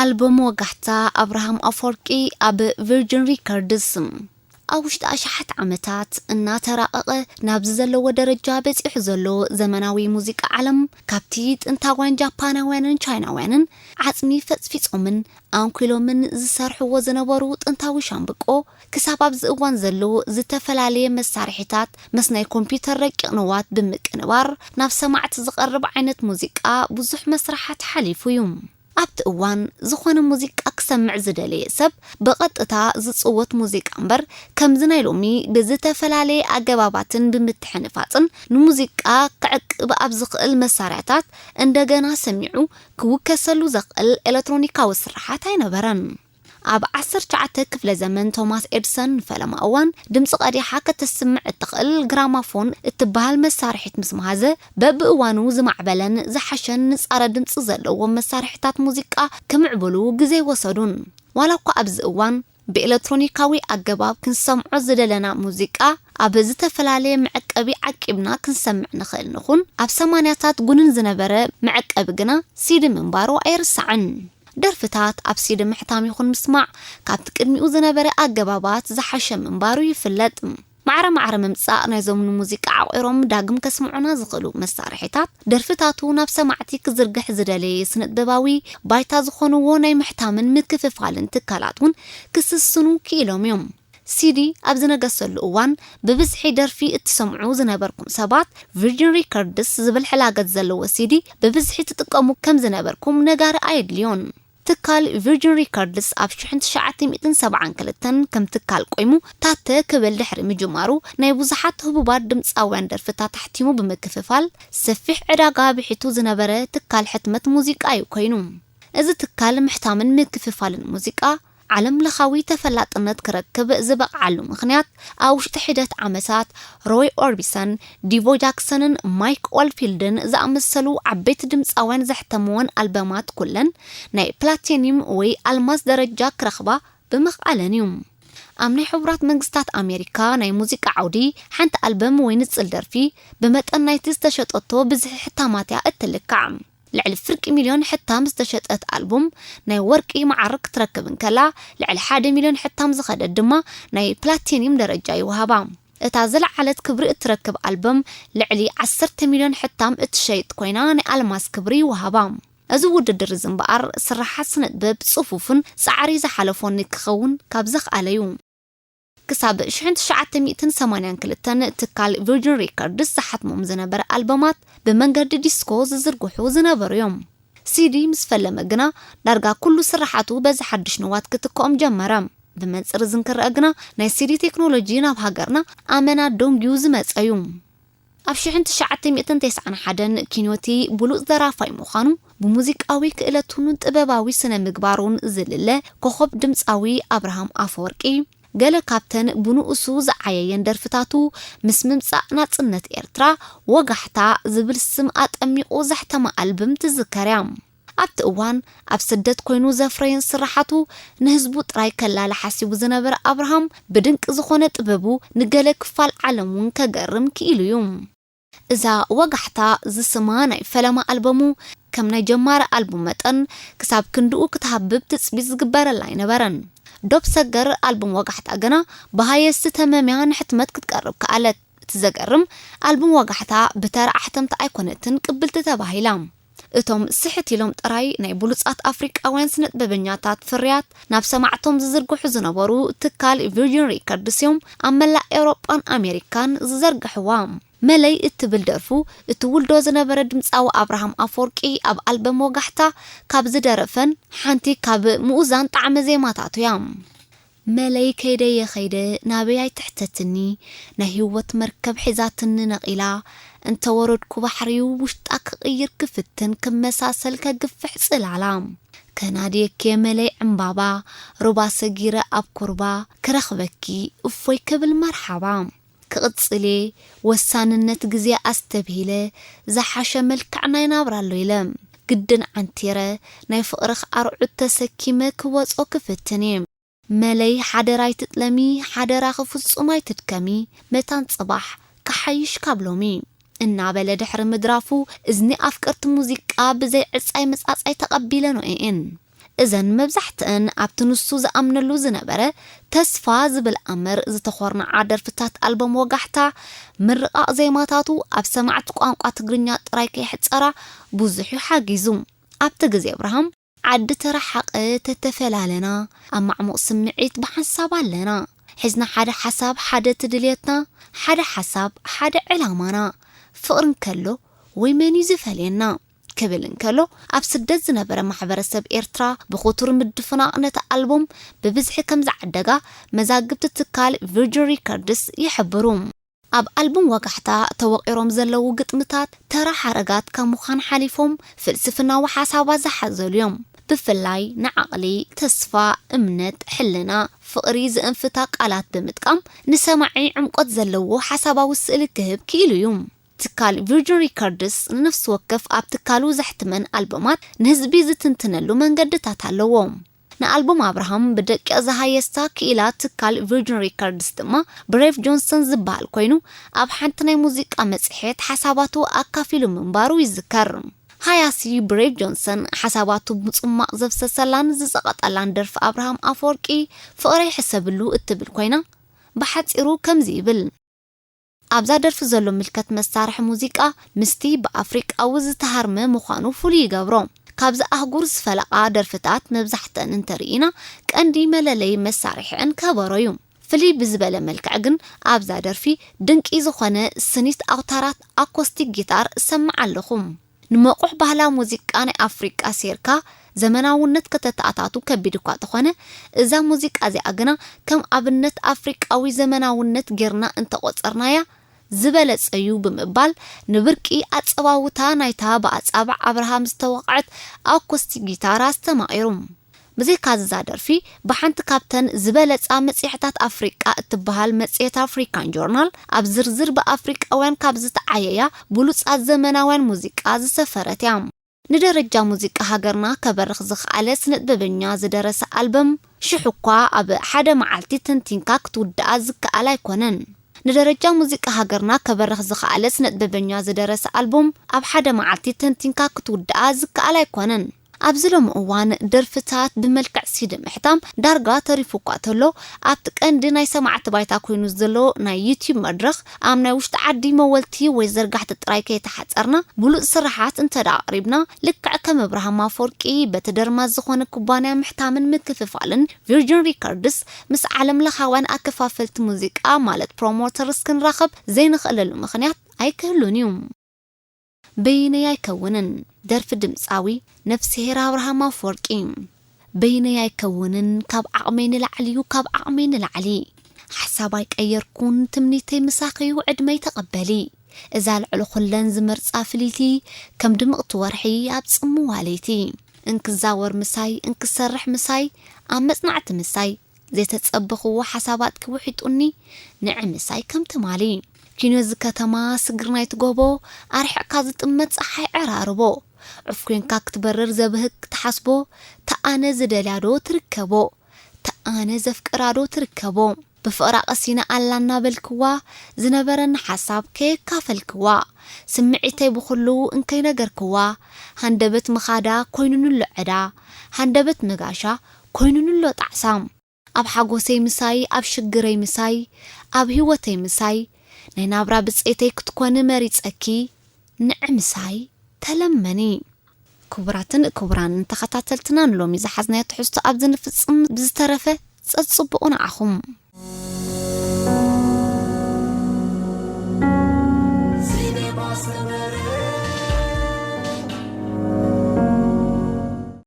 ኣልበም ወጋሕታ ኣብርሃም ኣፈወርቂ ኣብ ቪርጅን ሪከርድስ ኣብ ውሽጢ ኣሽሓት ዓመታት እናተራቐቐ ናብዚ ዘለዎ ደረጃ በጺሑ ዘሎ ዘመናዊ ሙዚቃ ዓለም፣ ካብቲ ጥንታውያን ጃፓናውያንን ቻይናውያንን ዓጽሚ ፈጽፊጾምን ኣንኪሎምን ዝሰርሕዎ ዝነበሩ ጥንታዊ ሻምብቆ፣ ክሳብ ኣብዚ እዋን ዘሎ ዝተፈላለየ መሳርሒታት ምስ ናይ ኮምፒውተር ረቂቕ ንዋት ብምቅንባር ናብ ሰማዕቲ ዝቐርብ ዓይነት ሙዚቃ ብዙሕ መስርሓት ሓሊፉ እዩ። ኣብቲ እዋን ዝኾነ ሙዚቃ ክሰምዕ ዝደለየ ሰብ ብቐጥታ ዝጽወት ሙዚቃ እምበር፣ ከምዚ ናይ ሎሚ ብዝተፈላለየ ኣገባባትን ብምትሕንፋጽን ንሙዚቃ ክዕቅብ ኣብ ዝኽእል መሳርያታት እንደገና ሰሚዑ ክውከሰሉ ዘኽእል ኤለትሮኒካዊ ስርሓት ኣይነበረን። ኣብ ዓሰርተ ትሽዓተ ክፍለ ዘመን ቶማስ ኤድሰን ንፈለማ እዋን ድምፂ ቀዲሓ ከተስምዕ እትኽእል ግራማፎን እትበሃል መሳርሒት ምስ መሃዘ፣ በብእዋኑ ዝማዕበለን ዝሓሸን ንፃረ ድምፂ ዘለዎም መሳርሒታት ሙዚቃ ክምዕብሉ ግዜ ኣይወሰዱን። ዋላ እኳ ኣብዚ እዋን ብኤለትሮኒካዊ ኣገባብ ክንሰምዖ ዝደለና ሙዚቃ ኣብ ዝተፈላለየ መዐቀቢ ዓቂብና ክንሰምዕ ንኽእል ንኹን፣ ኣብ ሰማንያታት ጉንን ዝነበረ መዐቀቢ ግና ሲዲ ምንባሩ ኣይርሳዕን። ደርፍታት ኣብ ሲዲ ምሕታም ይኹን ምስማዕ ካብቲ ቅድሚኡ ዝነበረ ኣገባባት ዝሓሸ ምንባሩ ይፍለጥ። ማዕረ ማዕረ ምምጻእ ናይዞም ንሙዚቃ ዓቑሮም ዳግም ከስምዑና ዝኽእሉ መሳርሒታት፣ ደርፍታቱ ናብ ሰማዕቲ ክዝርግሕ ዝደለየ ስነጥበባዊ ባይታ ዝኾንዎ ናይ ምሕታምን ምክፍፋልን ትካላት እውን ክስስኑ ክኢሎም እዮም። ሲዲ ኣብ ዝነገሰሉ እዋን ብብዝሒ ደርፊ እትሰምዑ ዝነበርኩም ሰባት፣ ቪርጅን ሪከርድስ ዝብል ሕላገት ዘለዎ ሲዲ ብብዝሒ ትጥቀሙ ከም ዝነበርኩም ነጋሪ ኣየድልዮን። ትካል ቪርጅን ሪከርድስ ኣብ ሽሕን ትሽዓተ ሚእትን ሰብዓን ክልተን ከም ትካል ቆይሙ ታተ ክብል ድሕሪ ምጅማሩ፣ ናይ ብዙሓት ህቡባት ድምፃውያን ደርፍታት ኣሕቲሙ ብምክፍፋል ሰፊሕ ዕዳጋ ብሒቱ ዝነበረ ትካል ሕትመት ሙዚቃ እዩ ኮይኑ። እዚ ትካል ምሕታምን ምክፍፋልን ሙዚቃ ዓለም ለኻዊ ተፈላጥነት ክረክብ ዝበቕዓሉ ምኽንያት፣ ኣብ ውሽጢ ሒደት ዓመታት ሮይ ኦርቢሰን፣ ዲቮ ጃክሰንን ማይክ ኦልፊልድን ዝኣመሰሉ ዓበይቲ ድምፃውያን ዘሕተምወን ኣልበማት ኩለን ናይ ፕላቲኒየም ወይ ኣልማዝ ደረጃ ክረኽባ ብምኽኣለን እዩ። ኣብ ናይ ሕቡራት መንግስታት ኣሜሪካ ናይ ሙዚቃ ዓውዲ፣ ሓንቲ ኣልበም ወይ ንጽል ደርፊ ብመጠን ናይቲ ዝተሸጠቶ ብዝሒ ሕታማት እያ እትልካዕ። ልዕሊ ፍርቂ ሚልዮን ሕታም ዝተሸጠት ኣልቡም ናይ ወርቂ መዓርግ ክትረክብ እንከላ፣ ልዕሊ ሓደ ሚልዮን ሕታም ዝኸደት ድማ ናይ ፕላቲኒየም ደረጃ ይወሃባ። እታ ዝለዓለት ክብሪ እትረክብ ኣልበም ልዕሊ ዓሰርተ ሚልዮን ሕታም እትሸይጥ ኮይና፣ ናይ ኣልማዝ ክብሪ ይወሃባ። እዚ ውድድር እዚ እምበኣር፣ ስርሓት ስነጥበብ ጽፉፍን ጻዕሪ ዝሓለፎን ክኸውን ካብ ዘኽኣለ እዩ። ክሳብ ሽሕን ትሽዓተ ሚእትን ሰማንያን ክልተን ትካል ቪርጅን ሪከርድስ ዝሓትሞም ዝነበረ ኣልበማት ብመንገዲ ዲስኮ ዝዝርግሑ ዝነበሩ እዮም። ሲዲ ምስ ፈለመ ግና፣ ዳርጋ ኩሉ ስርሓቱ በዚ ሓድሽ ንዋት ክትክኦም ጀመረ። ብመንጽር እዚ እንክረአ ግና፣ ናይ ሲዲ ቴክኖሎጂ ናብ ሃገርና ኣመና ደንጊዩ ዝመጸ እዩ። ኣብ ሽሕን ትሽዓተ ሚእትን ተስዓን ሓደን ኪንዮቲ ብሉጽ ደራፋይ ምዃኑ፣ ብሙዚቃዊ ክእለቱን ጥበባዊ ስነ ምግባሩን ዝልለ ኮኸብ ድምጻዊ ኣብርሃም ኣፈወርቂ፣ ገለ ካብተን ብንኡሱ ዝዓየየን ደርፍታቱ፣ ምስ ምምጻእ ናጽነት ኤርትራ፣ ወጋሕታ ዝብል ስም ኣጠሚቑ ዘሕተማ ኣልብም ትዝከር እያ። ኣብቲ እዋን፣ ኣብ ስደት ኮይኑ ዘፍረየን ስርሓቱ ንህዝቡ ጥራይ ከላሊ ሓሲቡ ዝነበረ ኣብርሃም፣ ብድንቂ ዝኾነ ጥበቡ ንገለ ክፋል ዓለም እውን ከገርም ክኢሉ እዩ። እዛ ወጋሕታ ዝስማ ናይ ፈለማ ኣልበሙ፣ ከም ናይ ጀማሪ ኣልቡም መጠን፣ ክሳብ ክንድኡ ክትሃብብ ትጽቢት ዝግበረላ ኣይነበረን። ዶብ ሰገር ኣልቡም ወጋሕታ ግና፣ ብሃየስቲ ተመምያ ንሕትመት ክትቀርብ ከኣለት። እቲ ዘገርም፣ ኣልቡም ወጋሕታ ብተራ ኣሕተምቲ ኣይኮነትን ቅብልቲ ተባሂላ። እቶም ስሕት ኢሎም ጥራይ ናይ ብሉጻት ኣፍሪቃውያን ስነጥበበኛታት ፍርያት ናብ ሰማዕቶም ዝዝርግሑ ዝነበሩ ትካል ቪርጅን ሪከርድስ እዮም ኣብ መላእ ኤውሮጳን ኣሜሪካን ዝዘርግሕዋ። መለይ እትብል ደርፉ፣ እቲ ውልዶ ዝነበረ ድምጻዊ ኣብርሃም ኣፈወርቂ ኣብ ኣልበም ወጋሕታ ካብ ዝደረፈን ሓንቲ ካብ ምኡዛን ጣዕመ ዜማታቱ እያ። መለይ ከይደየ ከይደ ናበይ ኣይትሕተትኒ፣ ናይ ህይወት መርከብ ሒዛትኒ ነቒላ፣ እንተወረድኩ ባሕሪ'ዩ ውሽጣ ክቕይር ክፍትን ክመሳሰል ከግፍሕ ጽላላ። ከናድየኪ መለይ ዕምባባ፣ ሩባ ሰጊረ ኣብ ኩርባ፣ ክረኽበኪ እፎይ ክብል መርሓባ። ክቕጽል እየ ወሳንነት ግዜ ኣስተብሂለ፣ ዝሓሸ መልክዕ ናይ ናብራ ኣሎ ኢለ። ግድን ዓንቲረ፣ ናይ ፍቕርኽ ኣርዑት ተሰኪመ ክወጾ ክፍትን እየ። መለይ ሓደራ ኣይትጥለሚ፣ ሓደራኺ ፍጹም ኣይትድከሚ፣ መታን ጽባሕ ክሓይሽ ካብ ሎሚ። እናበለ ድሕሪ ምድራፉ፣ እዝኒ ኣፍቀርቲ ሙዚቃ ብዘይ ዕጻይ ምጻጻይ ተቐቢለንኦ እየን። እዘን መብዛሕትአን ኣብቲ ንሱ ዝኣምነሉ ዝነበረ ተስፋ ዝብል ኣምር ዝተኾርነዓ ደርፍታት ኣልበም ወጋሕታ፣ ምርቓቕ ዜማታቱ ኣብ ሰማዕቲ ቋንቋ ትግርኛ ጥራይ ከይሕጸራ ብዙሕ እዩ ሓጊዙ። ኣብቲ ግዜ ኣብርሃም ዓዲ ተረሓቐ ተተፈላለና፣ ኣብ ማዕሙቕ ስምዒት ብሓንሳብ ኣለና። ሒዝና ሓደ ሓሳብ፣ ሓደ ትድልየትና፣ ሓደ ሓሳብ፣ ሓደ ዕላማና። ፍቕሪ እንከሎ ወይ መን እዩ ዝፈልየና? ክብል እንከሎ፣ ኣብ ስደት ዝነበረ ማሕበረሰብ ኤርትራ ብኽቱር ምድፍናቕ ነቲ ኣልቡም ብብዝሒ ከም ዝዓደጋ መዛግብቲ ትካል ቪርጅን ሪከርድስ ይሕብሩ። ኣብ ኣልቡም ወጋሕታ ተወቒሮም ዘለዉ ግጥምታት ተራ ሓረጋት ካብ ምዃን ሓሊፎም ፍልስፍናዊ ሓሳባት ዝሓዘሉ እዮም። ብፍላይ ንዓቕሊ፣ ተስፋ፣ እምነት፣ ሕልና፣ ፍቕሪ ዝእንፍታ ቃላት ብምጥቃም ንሰማዒ ዕምቆት ዘለዎ ሓሳባዊ ስእሊ ክህብ ክኢሉ እዩ። ትካል ቪርጅን ሪከርድስ ንነፍሲ ወከፍ ኣብ ትካሉ ዘሕትመን ኣልበማት ንህዝቢ ዝትንትነሉ መንገድታት ኣለዎ። ንኣልቡም ኣብርሃም ብደቂቕ ዝሃየሳ ክኢላ ትካል ቪርጅን ሪከርድስ ድማ ብሬቭ ጆንሰን ዝበሃል ኮይኑ፣ ኣብ ሓንቲ ናይ ሙዚቃ መጽሔት ሓሳባቱ ኣካፊሉ ምንባሩ ይዝከር። ሃያሲ ብሬቭ ጆንሰን ሓሳባቱ ምጽማቕ ዘፍሰሰላን ዝጸቐጠላን ደርፊ ኣብርሃም ኣፈወርቂ ፍቕረይ ሕሰብሉ እትብል ኮይና፣ ብሓጺሩ ከምዚ ይብል። ኣብዛ ደርፊ ዘሎ ምልከት መሳርሒ ሙዚቃ ምስቲ ብኣፍሪቃዊ ዝተሃርመ ምዃኑ ፍሉይ ይገብሮ። ካብዚ ኣህጉር ዝፈለቓ ደርፍታት መብዛሕትአን እንተርኢና፣ ቀንዲ መለለዪ መሳርሒአን ከበሮ እዩ። ፍልይ ብዝበለ መልክዕ ግን ኣብዛ ደርፊ ድንቂ ዝኾነ ስኒት ኣውታራት ኣኮስቲክ ጊታር እሰምዕ ኣለኹ። ንመቑሕ ባህላ ሙዚቃ ናይ ኣፍሪቃ ሴርካ ዘመናውነት ከተተኣታቱ ከቢድ እኳ ተኾነ፣ እዛ ሙዚቃ እዚኣ ግና ከም ኣብነት ኣፍሪቃዊ ዘመናውነት ጌርና እንተቖጸርናያ ዝበለጸ እዩ ብምባል ንብርቂ ኣጸዋውታ ናይታ ብኣጻብዕ ኣብርሃም ዝተወቕዐት ኣኮስቲክ ጊታር ኣስተማቒሩ። ብዘይካዚ እዛ ደርፊ ብሓንቲ ካብተን ዝበለጻ መጽሔታት ኣፍሪቃ እትበሃል መጽሔት ኣፍሪካን ጆርናል ኣብ ዝርዝር ብኣፍሪቃውያን ካብ ዝተዓየያ ብሉጻት ዘመናውያን ሙዚቃ ዝሰፈረት እያ። ንደረጃ ሙዚቃ ሃገርና ከበርኽ ዝኸኣለ ስነጥበበኛ ዝደረሰ ኣልበም ሽሕ እኳ ኣብ ሓደ መዓልቲ ተንቲንካ ክትውድኣ ዝከኣል ኣይኮነን። ንደረጃ ሙዚቃ ሃገርና ከበርኽ ዝኸኣለ ስነጥበበኛ ዝደረሰ ኣልቡም ኣብ ሓደ መዓልቲ ተንቲንካ ክትውድኣ ዝከኣል ኣይኮነን። ኣብዚ ሎሚ እዋን ደርፍታት ብመልክዕ ሲዲ ምሕታም ዳርጋ ተሪፉ እኳ ተሎ፣ ኣብቲ ቀንዲ ናይ ሰማዕቲ ባይታ ኮይኑ ዘሎ ናይ ዩትዩብ መድረኽ ኣብ ናይ ውሽጢ ዓዲ መወልቲ ወይ ዘርጋሕቲ ጥራይ ከይተሓጸርና፣ ብሉጽ ስራሓት እንተ ደኣ ኣቕሪብና፣ ልክዕ ከም ኣብርሃም ኣፈወርቂ በቲ ደርማስ ዝኾነ ኩባንያ ምሕታምን ምክፍፋልን ቪርጅን ሪከርድስ ምስ ዓለም ለኻውያን ኣከፋፈልቲ ሙዚቃ ማለት ፕሮሞተርስ ክንራኸብ ዘይንኽእለሉ ምኽንያት ኣይክህሉን እዩ። በይነይ ኣይከውንን። ደርፊ ድምጻዊ ነፍስሄር ኣብርሃም ኣፈወርቂ። በይነይ ኣይከውንን፣ ካብ ዓቕመይ ንላዕሊ እዩ፣ ካብ ዓቕመይ ንላዕሊ። ሓሳብ ኣይቀየርኩን፣ ትምኒተይ ምሳኺ እዩ፣ ዕድመይ ተቐበሊ። እዛ ልዕሊ ኩለን ዝመርጻ ፍልይቲ፣ ከም ድምቕቲ ወርሒ ኣብ ጽምዋ ለይቲ። እንክዛወር ምሳይ፣ እንክሰርሕ ምሳይ፣ ኣብ መጽናዕቲ ምሳይ፣ ዘይተጸበኽዎ ሓሳባትኪ ውሒጡኒ፣ ንዒ ምሳይ ከም ትማሊ። ኪኖ እዚ ከተማ፣ ስግር ናይቲ ጎቦ፣ ኣርሒቕካ ዝጥመት ጸሓይ ዕራርቦ። ዑፍ ኮንካ ክትበርር ዘብህግ ክትሓስቦ፣ ተኣነ ዝደልያ ዶ ትርከቦ? ተኣነ ዘፍቅራ ዶ ትርከቦ? ብፍቕራ ቀሲና ኣላ እናበልክዋ፣ ዝነበረኒ ሓሳብ ከየካፈልክዋ። ስምዒተይ ብኹሉ እንከይነገርክዋ፣ ሃንደበት ምኻዳ ኮይኑኒ ኣሎ ዕዳ፣ ሃንደበት ምጋሻ ኮይኑኒ ኣሎ ጣዕሳ። ኣብ ሓጎሰይ ምሳይ፣ ኣብ ሽግረይ ምሳይ፣ ኣብ ህይወተይ ምሳይ፣ ናይ ናብራ ብጸይተይ ክትኮኒ መሪጸኪ፣ ንዒ ምሳይ ተለመኒ። ክቡራትን ክቡራንን ተኸታተልትና፣ ንሎሚ ዝሓዝናዮ ትሕዝቶ ኣብዚ ንፍጽም። ብዝተረፈ ጸጽቡቑ ንዓኹም።